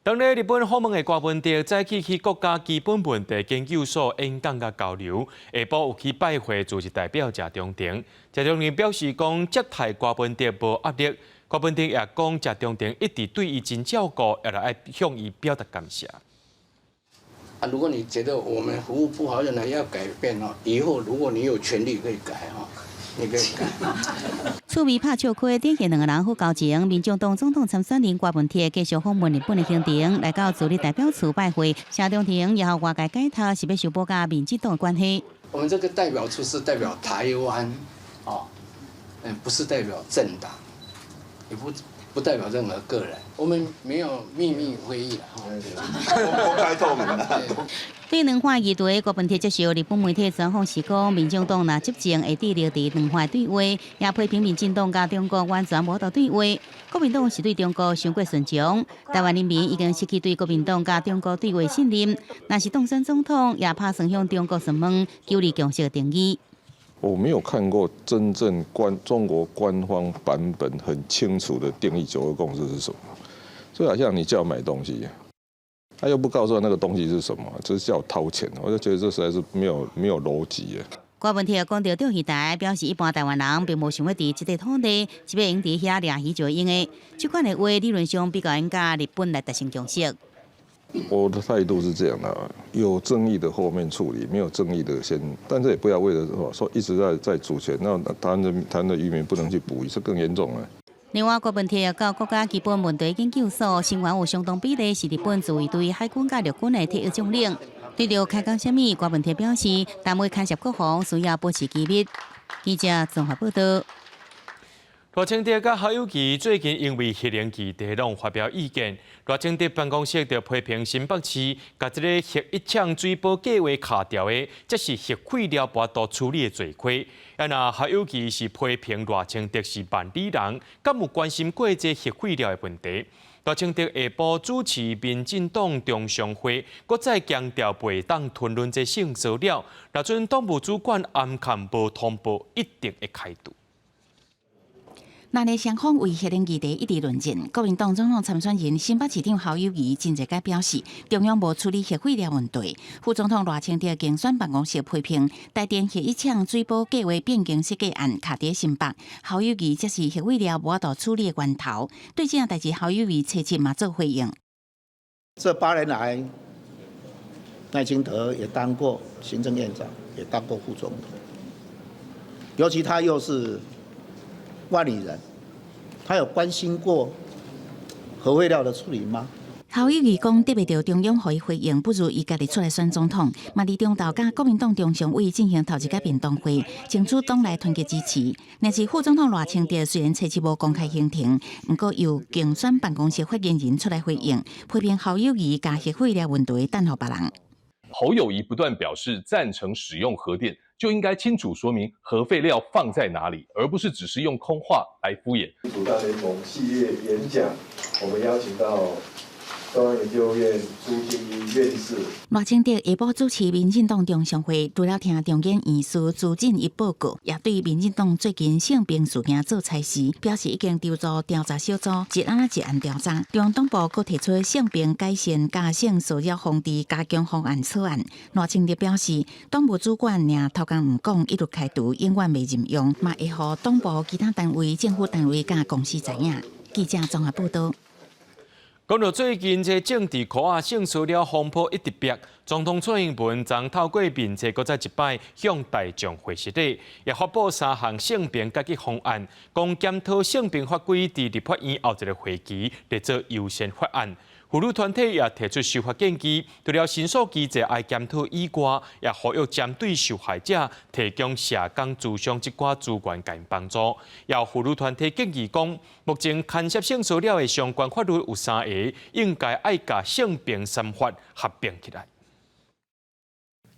S1: 當咧日本訪問的柯文哲早起去國家基本問題研究所演講佮交流，下晡有去拜會組織代表謝長廷。謝長廷表示講，接待柯文哲無壓力。柯文哲也講，謝長廷一直對伊真照顧，也來愛向伊表達感謝。
S2: 啊，如果你覺得我們服務不好，原來要改變哦，以後如果你有權利可以改哦，你可以改。
S11: 趣味拍笑開，展現兩个人好交情。民眾黨總統參選人柯文哲繼續訪問日本的行程，來到自立代表處拜會。謝長廷也予外界解讀是欲修補佮民進黨的關係。
S2: 我們這個代表處是代表台灣，哦，不是代表政黨，也不代表任何個人。我們沒有秘密會議啦，
S19: 公開透明。
S11: 對兩岸議題，柯文哲接受日本媒體專訪時講，民進黨若執政會致力佇兩岸對話，也批評民進黨佮中國完全無法度對話。國民黨是對中國傷過順從，台灣人民已經失去對國民黨佮中國對話信任。若是當選總統，也拍算向中國詢問九二共識的定義。
S22: 我沒有看過真正中國官方版本很清楚的定義九二共識是什麼，就好像你叫我買東西，他又不告訴我那個東西是什麼，就是叫我掏錢，我就覺得這實在是沒有邏輯。
S11: 柯文哲講著釣魚台，表示一般台灣人並無想欲佇這塊土地，只欲用佇遐掠魚就會用的。這款的話理論上比較應佮日本來達成共識。
S22: 我的態度是這樣的，有爭議的後面處理，沒有爭議的先，但是也不要為了說一直在主權，那台灣的漁民不能去捕魚，這更嚴重了。
S11: 另外，柯文哲到國家基本問題研究所，成員有相當比例是日本自衛隊海軍佮陸軍的退役將領。對著開講啥物，柯文哲表示，單位牽涉國防，需要保持機密。記者綜合報道。
S1: 賴清德佮侯友宜最近因為核能議題攏發表意見，賴清德辦公室就批評新北市共這个核一廠水保計畫卡掉的，這是核廢料無法度處理的罪魁。啊，若侯友宜是批評賴清德是萬里人，敢有關心過這核廢料的問題？賴清德下晡主持民進黨中常會，閣再強調袂當吞論這性騷擾。若準黨務主管暗崁無通報，一定會開除。
S11: 那咧雙方為核能議題一直論戰，國民黨總統參選人新北市長侯友宜真濟擺表示，中央無處理核廢料問題。副總統賴清德競選辦公室批評台電核一廠水保計畫變更設計案卡佇新北，侯友宜才是核廢料無法度處理的源頭。對這項代誌，侯友宜初七嘛做回應。
S23: 這8年來，賴清德也當過行政院長，也當過副總統，尤其他又是萬里人，他有關心過核廢料的處理嗎？
S11: 侯友宜講，得袂著中央予伊回應，不如伊家己出來選總統。嘛，佇中晝佮國民黨中常委進行頭一擺便當會，爭取黨內團結支持。若是副總統賴清德雖然初七無公開行程，毋過由競選辦公室發言人出來回應，批評侯友宜共核廢料問題擲予別人。
S25: 侯友宜不斷表示贊成使用核電，就應該清楚說明核廢料放在哪裡，而不是只是用空話來敷衍。
S26: 民主大聯盟系列演講，我們邀請到中央研究院朱敬一院士。
S11: 賴清德下晡主持民進黨中常會，除了聽中研院士朱進一報告，也對民進黨最近性平事件做裁示，表示已經籌組調查小組，一案一案調查。中央黨部閣提出性平改善佮性騷擾防治加強方案草案。賴清德表示，黨務主管若頭工毋講，一律開除，永遠袂任用，嘛會予黨部其他單位、政府單位佮公司知影。記者綜合報道。
S1: 講到最近這政治箍仔性騷擾風波一直逼，總統蔡英文昨透過面冊閣再一擺向大眾回失禮，也發布三項性平改革方案，講檢討性平法規佇立法院後一个會期列做優先法案。婦女團體也提出修法建議，除了申訴機制愛檢討以外，也呼籲針對受害者提供社工諮商這寡資源共𪜶幫助。也有婦女團體建議講，目前牽涉性騷擾的相關法律有三个，應該愛共性平三法合併起來。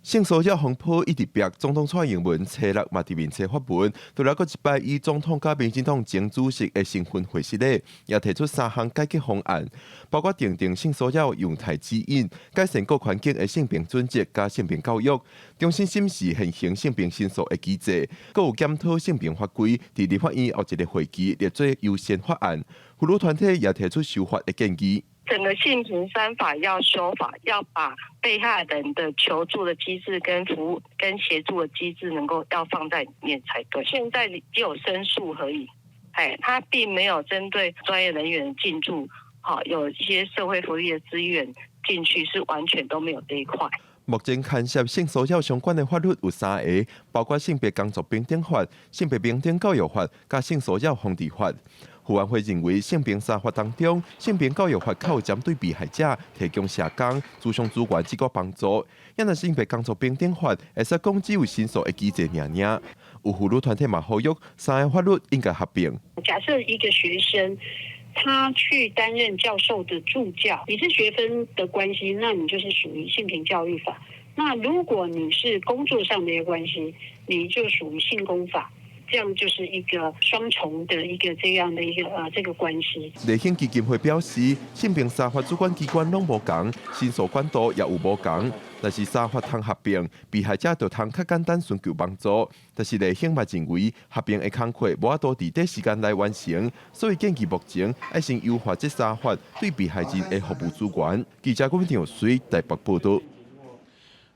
S4: 性騷擾風波一直逼總統蔡英文初六嘛佇面冊發文，除了閣一擺以總統佮民進黨前主席的身份回釋咧，也提出三項改革方案，包括訂定性騷擾樣態指引、改善各環境的性平準則佮性平教育、重新審視現行性平申訴的機制，閣有檢討性平法規，佇立法院後一個會期列做優先法案。婦女團體也提出修法的建議。
S5: 整個性平三法要修法，要把被害人的求助的機制跟服務跟協助的機制能夠要放在裡面才對。現在只有申訴而已，哎，他並沒有針對專業人員進駐，好有一些社會福利的資源進去，是完全都沒有這一塊。
S4: 目前牽涉性騷擾相關的法律有三个，包括性別工作平等法、性別平等教育法、佮性騷擾防治法。婦安會認為，性平三法當中，性平教育法較有針對被害者提供社工、諮商資源這個幫助。若性別工作平等法，會使講只有申訴的機制爾爾。有婦女團體嘛呼籲，三個法律應該合併。
S7: 假設一個學生，他去擔任教授的助教，你是學分的關係，那你就是屬於性平教育法。那如果你是工作上的一個關係，你就屬於性工法。這樣就是一個雙重的一個這樣的一個這個關係。
S4: 麗興基金會表示，性平三法主管機關攏無仝，申訴管道也有無仝。但是三法通合併，被害者就通較簡單尋求幫助。但是麗興嘛認為，合併的工課無法度佇短時間內完成，所以建議目前愛先優化這三法對被害人的服務資源。記者郭品水台北報道。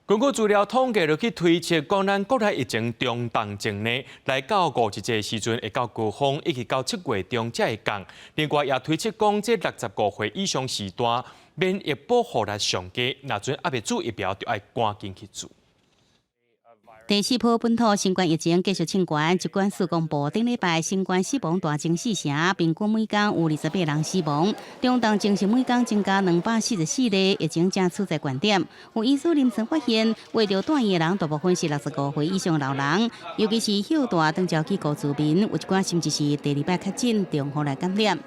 S1: 根據資料統計落去推測，講咱國內疫情中重症呢，來到五一節時陣會到高峰，以及到7月中才會降。另外也推測講，這65歲以上時段免疫保護力上低，若陣猶未注疫苗，就愛趕緊去注。
S11: 第四波本土新冠疫情繼續衝懸，疾管署公布，頂禮拜新冠死亡大增四成，平均每工有28人死亡。中重症是每工增加244例，疫情正處在懸點。有醫師臨床發現，患著住院的人大部分是65歲以上老人，尤其是休大長照機構住民，有一寡甚至是第二擺確診重複來感染。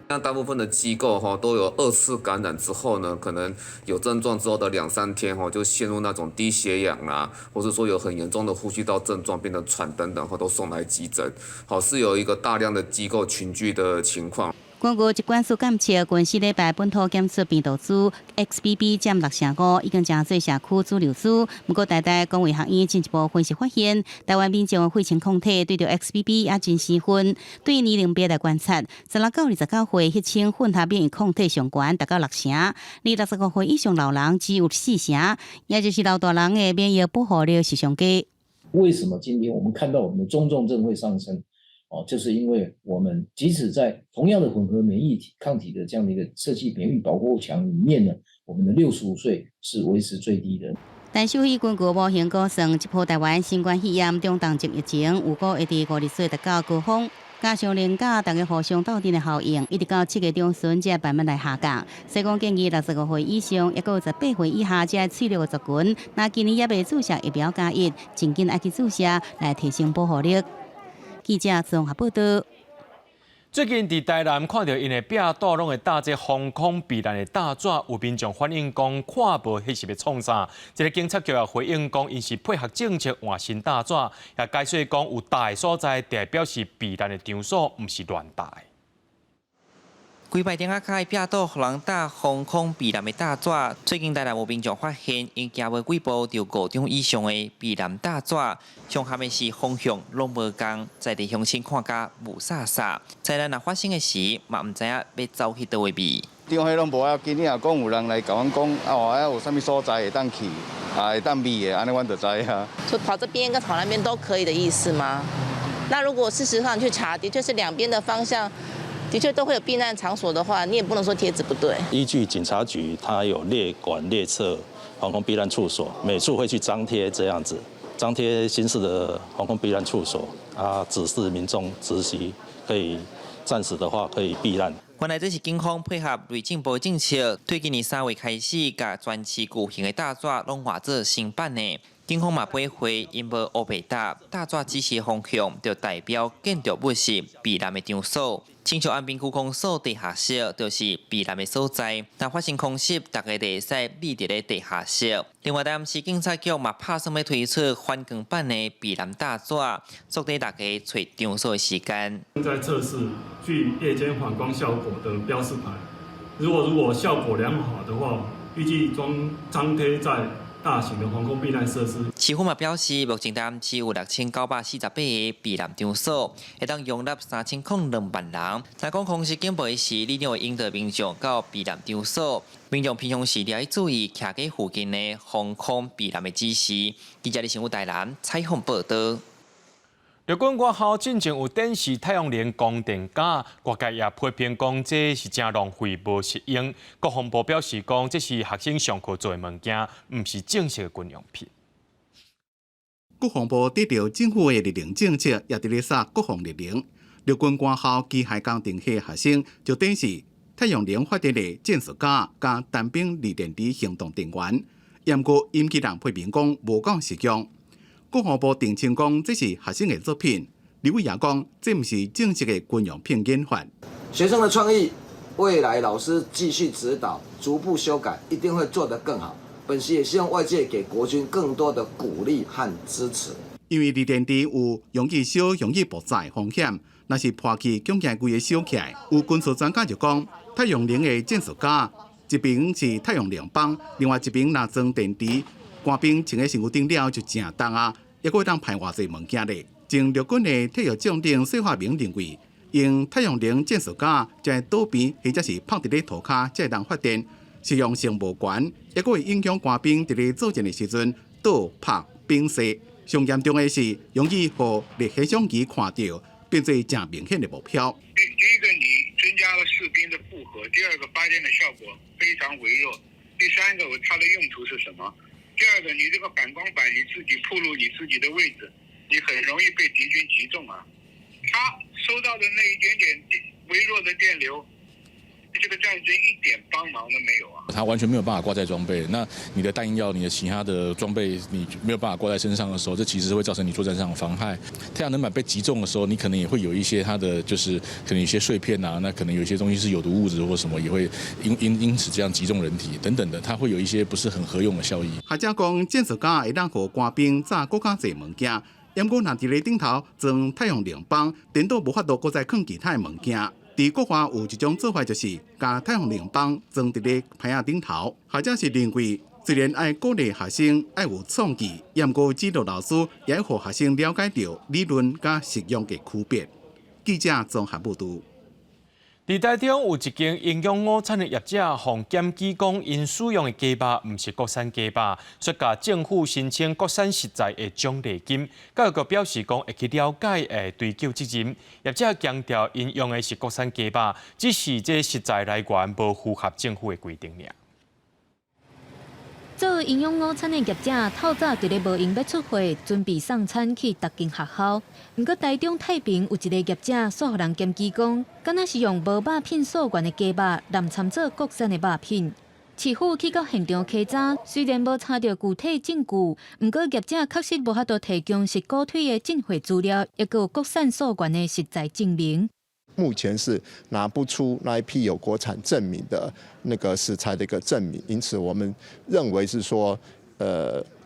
S9: 那大部分的機構哈都有二次感染之後呢，可能有症狀之後的兩三天哈就陷入那種低血氧啦，或是說有很嚴重的呼吸道症狀，變得喘等等，或都送來急診，好是有一個大量的機構群聚的情況。
S11: 根據疾管署監測，近四禮拜本土檢出病毒株 XBB .6.5，已經成做社區主流株。毋過，台大公衛學院進一步分析發現，台灣民眾的血清抗體對著 XBB 也真生分。對年齡別來觀察，16到29歲血清混合免疫抗體上懸達到6成，而65歲以上老人只有4成，也就是老大人的免疫保護力是上低。
S16: 為什麼今天我們看到我們的中重症會上升？哦，就是因為我們即使在同樣的混合免疫抗體的這樣的一個設計免疫保護牆裡面呢，我們的65歲是維持最低的。
S11: 但獸醫根據模型估算，這波台灣新冠肺炎中重症疫情有可會佇五月底達到高峰，加上連假大家互相鬥陣的效應，一直到7月中旬才慢慢來下降。所以講建議65歲以上，抑閣有18歲以下這脆弱的族群，若今年猶未注射疫苗加一，盡緊愛去注射來提升保護力。記者綜合報道。
S1: 最近佇台南看著𪜶的壁紙攏會貼這防空避難的貼紙，有民眾反映講看無彼是欲創啥？這个警察局也回應講，𪜶是配合政策換新貼紙，也解釋講有貼的所在，代表是避難的場所，毋是亂貼。
S20: 規排店仔跤的壁紙，予人貼防空避難的貼紙。最近台南有民眾發現，𪜶行無幾步就五張以上的避難貼紙，相合的是方向攏無仝，在地鄉親看甲霧煞煞。災難若發生的時，嘛毋知影欲走去佗位避。
S27: 對，彼攏無要緊，你若講有人來共阮講，哦，遐有啥物所在會當去，啊會當避的，按呢阮就知影。
S28: 就跑這邊跟跑那邊都可以的意思嗎？那如果事實上去查，的確是兩邊的方向。的確都會有避難場所的話，你也不能說貼紙不對。
S29: 依據警察局，他有列管列冊防空避難處所，每處會去張貼這樣子，張貼新式的防空避難處所，啊，指示民眾執行，可以暫時的話可以避難。
S20: 原來這是警方配合內政部政策，對今年3月開始，共全市舊型的貼紙攏換做新版的。警方嘛回回𪜶無烏白搭，大紙指示方向，就代表建築物是避難的場所。親像安平區公所地下室就是避難的所在。若發生空襲，大家就會使匿佇咧地下室。另外，台南市警察局嘛拍算欲推出反光板的避難大紙，縮短大家揣場所的時間。
S3: 在測試具夜間反光效果的標示牌，如果效果良好的話，預計裝張貼在大型的防空避難設施。
S20: 市府嘛表示，目前台南市有6948個避難場所，會當容納3002萬人。若講空襲警報時，里長會引導民眾到避難場所。民眾平常時著愛注意徛佇附近的防空避難的指示。記者李新武台南採訪報導。
S1: 陸軍國校進前有展示太陽能光電架，外界也批評講這是誠浪費、無實用。國防部表示講，這是學生上課做的物件，毋是正式的軍用品。
S6: 國防部得著政府的綠能政策，也佇咧殺國防綠能。陸軍官校機械工程系學生就展示太陽能發電的戰術架佮單兵鋰電池行動電源，毋過引起人批評講無夠實用。國防部澄清講，這是學生的作品。立委也講，這毋是正式的軍用品研發。
S8: 學生的創意，未來老師繼續指導，逐步修改，一定會做得更好。本席也希望外界給國軍更多的鼓勵和支持。
S6: 因為鋰電池有容易燒、容易爆炸的風險，若是破去，恐驚規个燒起來。有軍事專家就講，太陽能的戰術架，一邊是太陽能板，另外一邊若裝電池，官兵穿佇身軀頂了就誠重啊，猶閣會當排偌濟物件咧。前陸軍的退役將領謝化明認為，用太陽能戰術架在桌邊或者是放佇咧塗跤，才會當發電，實用性無懸，猶閣會影響官兵佇咧作戰的時陣倒拍兵勢。上嚴重的是，容易予熱顯像儀看著，變做誠明顯的目標。
S18: 第一個，你增加了士兵的負荷；第二個，發電的效果非常微弱；第三個，它的用途是什麼？第二個，你這個反光板你自己暴露你自己的位置，你很容易被敵軍擊中啊。他收到的那一點點微弱的電流，這個戰爭一點幫忙都沒有啊。
S10: 他完全沒有辦法掛載裝備，那你的彈藥、你的其他的裝備，你沒有辦法掛在身上的時候，這其實會造成你作戰上的妨害。太陽能板被擊中的時候，你可能也會有一些它的就是可能一些碎片啊，那可能有一些東西是有毒物質或什麼，也會因此這樣擊中人體等等的，它會有一些不是很合用的效益。
S6: 學者講，戰術架會當予官兵載閣較濟物件，毋過若佇咧頂頭裝太陽能板，顛倒無法度閣再囥其他的物件。佇國外有一種做法，就是共太陽能板裝佇咧棚仔頂頭。學者是認為，雖然愛鼓勵學生愛有創意，毋過指導老師也愛予學生了解著理論佮實用的區別。記者綜合報導。
S1: 佇台中有一間營養午餐的業者，予檢舉講，𪜶使用的雞肉毋是國產雞肉，說共政府申請國產食材的獎勵金。教育局表示講會去了解，會追究責任。業者強調，𪜶用的是國產雞肉，只是這食材來源無符合政府的規定爾。
S12: 做營養午餐的業者，透早佇咧無閒欲出貨，準備送餐去逐間學校。毋過台中太平有一个業者，煞予人檢舉講，敢若是用無肉品溯源的雞肉，濫參做國產的肉品。市府去到現場稽查，雖然無查著具體證據，毋過業者確實無法度提供是鼓腿的進貨資料，抑閣有國產溯源的食材證明。
S13: 目前是拿不出那一批有國產證明的那個食材的一個證明，因此我們認為是說，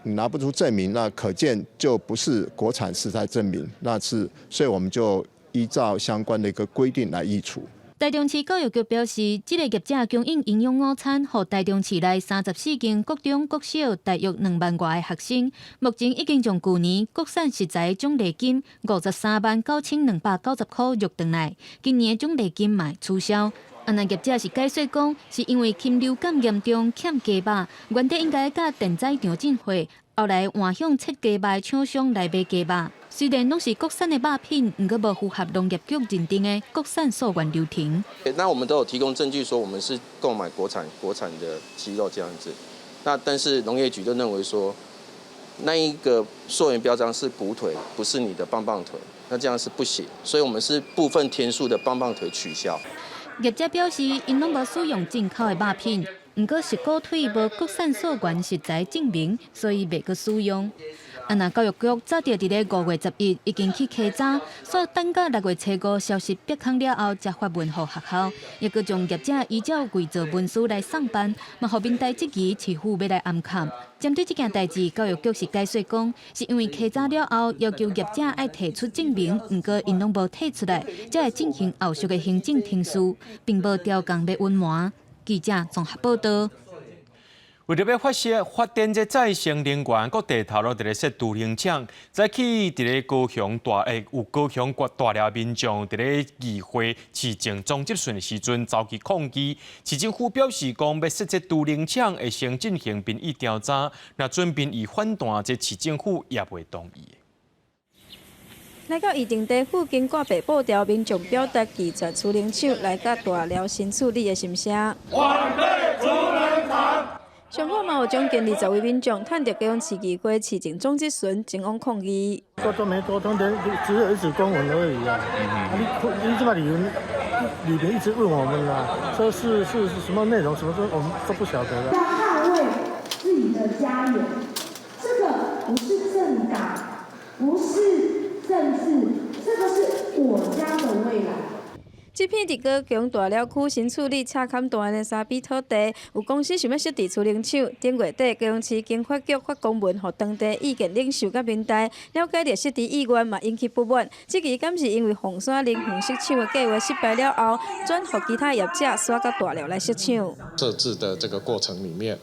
S13: 你拿不出證明，那可見就不是國產食材證明，那是，所以我們就依照相關的一個規定來議處。
S12: 台中市教育局表示，這个業者供應營養午餐，予台中市內34間國中、國小，大約2萬外个學生。目前已經將舊年國產食材獎勵金53萬9290塊入轉來，今年獎勵金嘛取消。啊，若業者是解說講，是因為禽流感嚴重，欠雞肉，原底應該佮電宰場進貨，後來換向切雞肉的廠商來買雞肉。雖然攏是國產的肉品，毋過無符合農業局認定的國產溯源流程。
S14: 那我們都有提供證據，說我們是購買國產的雞肉這樣子。那但是農業局就認為說，那一個溯源標章是骨腿，不是你的棒棒腿，那這樣是不行。所以我們是部分天數的棒棒腿取消。
S12: 業者表示，𪜶攏無使用進口的肉品，毋過是鼓腿無國產溯源食材證明，所以袂閣使用。啊，若教育局早佇咧5月11已經去稽查，煞等到6月初5消息曝光了後，才發文予學校，抑閣將業者依照偽造文書來送辦，嘛予民代質疑市府欲來暗崁。針對這件代誌，教育局是解說講，是因為稽查了後要求業者愛提出證明，毋過𪜶攏無提出來，才會進行後續的行政程序，並無調工欲隱瞞。記者綜合報道。
S1: 為著欲發射發電這再生能源，各地頭攏佇咧設儲能廠。早起佇咧高雄大有高雄大寮民眾佇咧議會市政總質詢的時陣，遭去抗議。市政府表示講，欲設這儲能廠會先進行民意調查，若準民意反彈，這市政府也袂同意。
S2: 來到議定地附近掛白布條，民眾表達拒絕儲能廠來佮大寮新處理的心聲。
S15: 反對儲能廠。
S2: 上午嘛有將近20位民眾，趁著高雄市議會市政總質詢前往抗議。
S17: 溝通沒溝通的，只有一紙公文而已啊！你這麼理由，裡面一直問我們啊，說是什麼內容，什麼我們都不曉得的。
S19: 要捍衛自己的家園，這個不是政黨，不是政治，這個是我家的未來。
S2: 這片佇高雄大寮區新處理赤崁段的三筆土地，有公司想欲設置儲能廠。頂月底，高雄市經發局發公文，予當地意見領袖佮民代了解著設置意願，嘛引起不滿。這個敢是因為鳳山能源設廠的計劃失敗了後，轉予其他業者徙到大寮來設廠。
S21: 設置的這個過程裡面，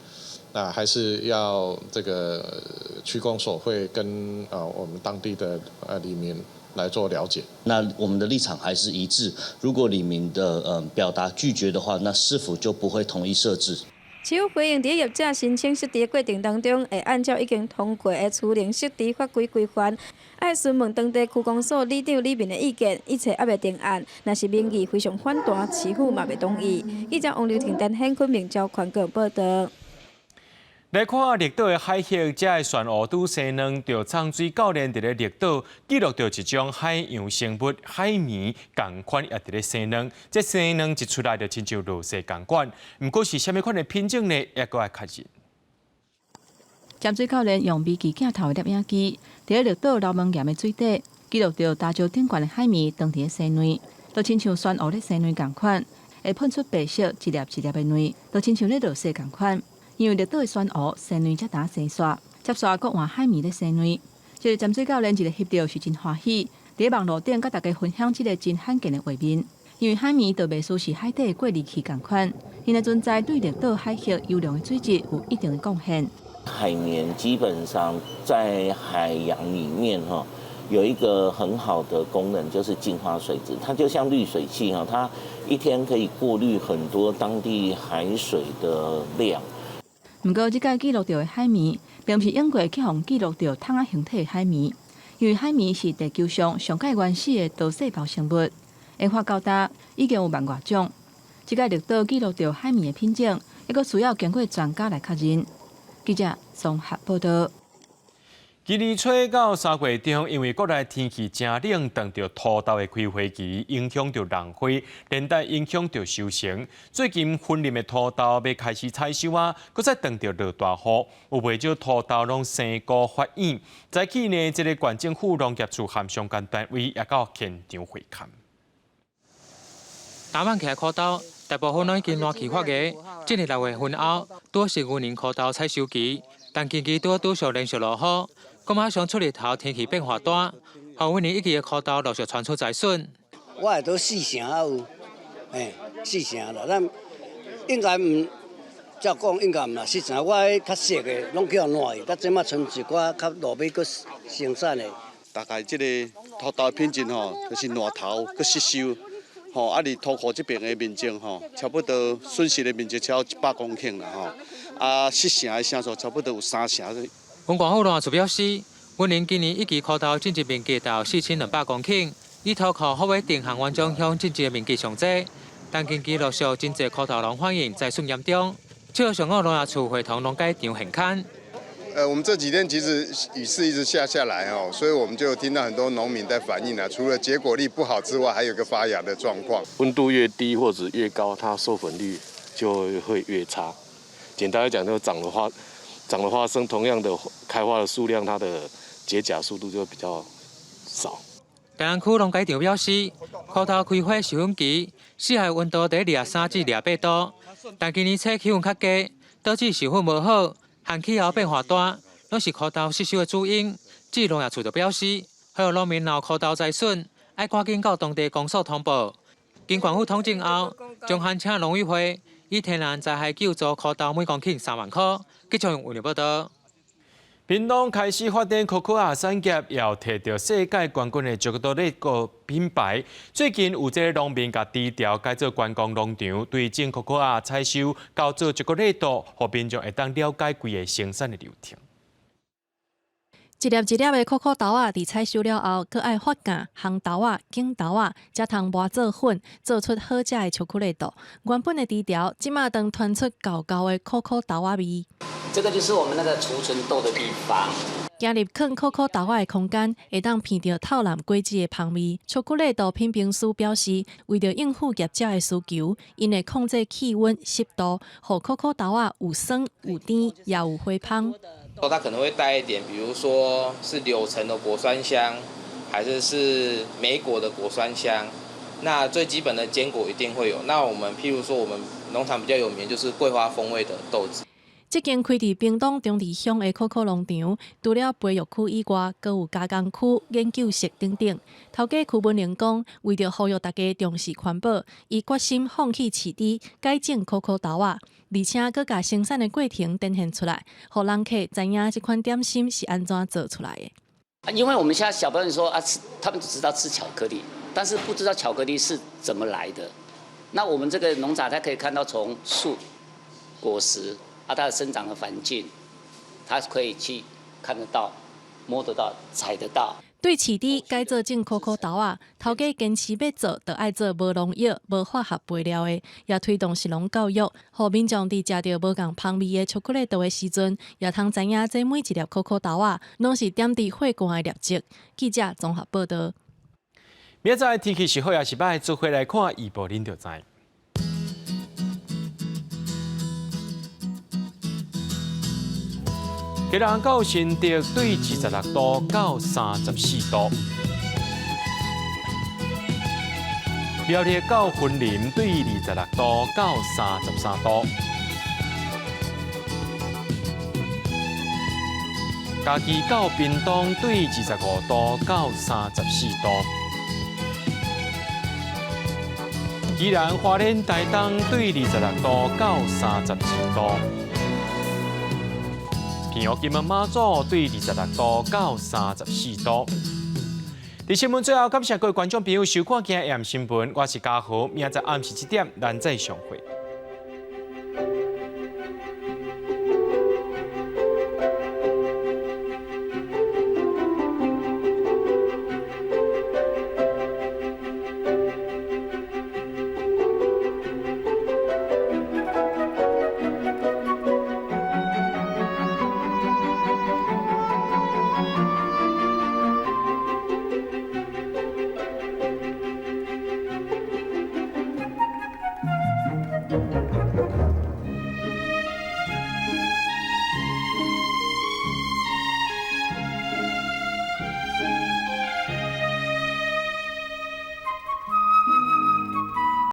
S21: 那還是要這個區公所會跟我們當地的里民來做了解。
S22: 那我們的立場還是一致。如果里民的表達拒絕的話，那市府就不會同意設置。
S2: 市府回應，佇業者申請設置的過程當中，會按照已經通過的儲能設置法規規範，愛詢問當地區公所里長里民的意見，一切猶未定案。若是民意非常反彈，市府嘛袂同意。記者王劉婷、陳顯坤、明朝環境報道。
S1: 來看綠島的海域，這个旋烏拄生卵，著藏水教練佇咧綠島記錄著一種海洋生物海綿仝款也佇咧生卵。這生卵一出來就親像落雪仝款。毋過是啥物款的品種呢？猶閣愛確認。
S23: 潛水教練用微距鏡頭的攝影機，佇咧綠島流紋岩的水底記錄著礁石頂懸的海綿，當佇咧生卵，就親像旋烏咧生卵仝款，會噴出白色一粒一粒的卵，就親像咧落雪仝款。因為綠島的旋烏生卵才焦生煞，接煞閣換海綿咧生卵。這个潛水教練一个翕著是真歡喜，佇網路頂佮大家分享這个真罕見的畫面。因為海綿就袂輸是海底的過濾器仝款，𪜶的存在對綠島海域優良的水質有一定的貢獻。
S24: 海綿基本上在海洋裡面哈，有一個很好的功能，就是淨化水質。它就像濾水器哈，它一天可以過濾很多當地海水的量。
S23: 毋過，這擺記錄著的海綿，並毋是永過去予記錄著桶仔形體的海綿，因為海綿是地球上上蓋原始的多細胞生物，演化到今已經有萬外種。這擺綠島記錄著海綿的品種，猶閣需要經過專家來確認。記者綜合報道。
S1: 今年初到3月中，因為國內天氣誠冷，碰著土豆的開花期，影響著濃花，連帶影響著收成。最近雲林的土豆欲開始採收啊，閣再碰著落大雨，有袂少土豆攏生菇發莨。早起呢，這个縣政府農業處和相關單位也到現場會勘。
S25: 打挽起來苦豆，大部分攏已經爛去發芽。進入6月份後，拄是雲林苦豆採收期，但近期拄拄著連續落雨。閣馬上出日頭，天氣變化大，予雲林一期的苦豆陸續傳出災損。
S30: 我會都四成仔有，嘿，四成啦。咱應該毋，照講應該毋啦四成。我彼較熟的攏叫爛去，佮這馬賰一寡較落尾閣生產的。
S31: 大概這個土豆品質吼，就是爛頭閣失收，吼啊！佇土庫這邊的面積吼，差不多損失的面積超100公頃啦吼，啊，失成的成數差不多有三成。
S25: 雲縣府農業處表示，雲林今年一期苦豆種植面積達4200公頃，以土庫福尾鎮和元璋鄉種植的面積上濟，但近期陸續真濟苦豆農反映災損嚴重，7號上午農業處會同農改場現勘。
S32: 我們這幾天其實雨勢一直下下來哦，所以我們就聽到很多農民在反映啊，除了結果率不好之外，還有個發芽的狀況。
S33: 溫度越低或者越高，它授粉率就會越差。
S3: 簡單來講，就長的花生，同樣的開花的數量，它的結莢速度就會比較少。
S25: 大安區農改場表示，葡萄開花授粉期，四海溫度佇23至28度，但今年初氣溫較低，導致授粉無好，和氣候變化大，攏是葡萄失收的主因。至農業處就表示，呼籲農民若有葡萄災損，愛趕緊到當地公所通報。經縣府統整後，將函請農委會以天然災害救助葡萄每公頃3萬塊。記者用報道。
S1: 屏東開始發展可可仔產業，也有提著世界冠軍的巧克力個品牌。最近有這個農民共豬寮改做觀光農場，對種可可仔採收到做巧克力豆，予民眾會當了解規個生產的流程。
S4: 一粒一粒的可可豆仔，佇採收了後，閣愛發酵、烘豆仔、揀豆仔，才通磨做粉，做出好食的巧克力豆。原本的豬寮，這馬當傳出厚厚的可可豆仔味。
S5: 這個就是我們那個儲存豆的地方。
S4: 行入囥可可豆仔的空間，會當鼻著透藍果子的芳味。巧克力豆品評師表示，為著應付業者的需求，𪜶會控制氣溫、濕度，予可可豆仔有酸有甜，也有花芳。
S7: 它可能會帶一點，比如說是柳橙的果酸香，還是莓果的果酸香。那最基本的堅果一定會有。那我們譬如說，我們農場比較有名就是桂花風味的豆子。
S4: 這間開佇屏東長治鄉的可可農場，除了培育區以外，閣有加工區、研究室等等。頭家區文玲講，為著呼籲大家重視環保，伊決心放棄飼豬，改種可可豆仔，而且閣共生產的過程展現出來，予人客知影這款點心是按怎做出來的。
S5: 因為我們現在小朋友說啊，吃，他們只知道吃巧克力，但是不知道巧克力是怎麼來的。那我們這個農場，他可以看到從樹、果實。啊，它的生長的環境，它可以去看得到、摸得到、踩得到。
S4: 對飼豬改做種可可豆仔，頭家堅持欲做，就愛做無農藥、無化學肥料的，也推動食農教育，予民眾佇食著無仝芳味的巧克力豆的時陣，也通知影這每一粒可可豆仔，攏是踮佇火罐的粒質。記者綜合報道。
S1: 明仔載天氣是好抑是䆀，做伙來看預報，恁就知。基隆到新竹對26度到34度，苗栗到雲林對26度到33度，嘉義到屏東對25度到34度，宜蘭花蓮台東對26度到32度。屏東金門馬祖對26度到34度。佇新聞最後，感謝各位觀眾朋友收看今日的新聞，我是嘉豪，明仔載暗時7點，咱再相會。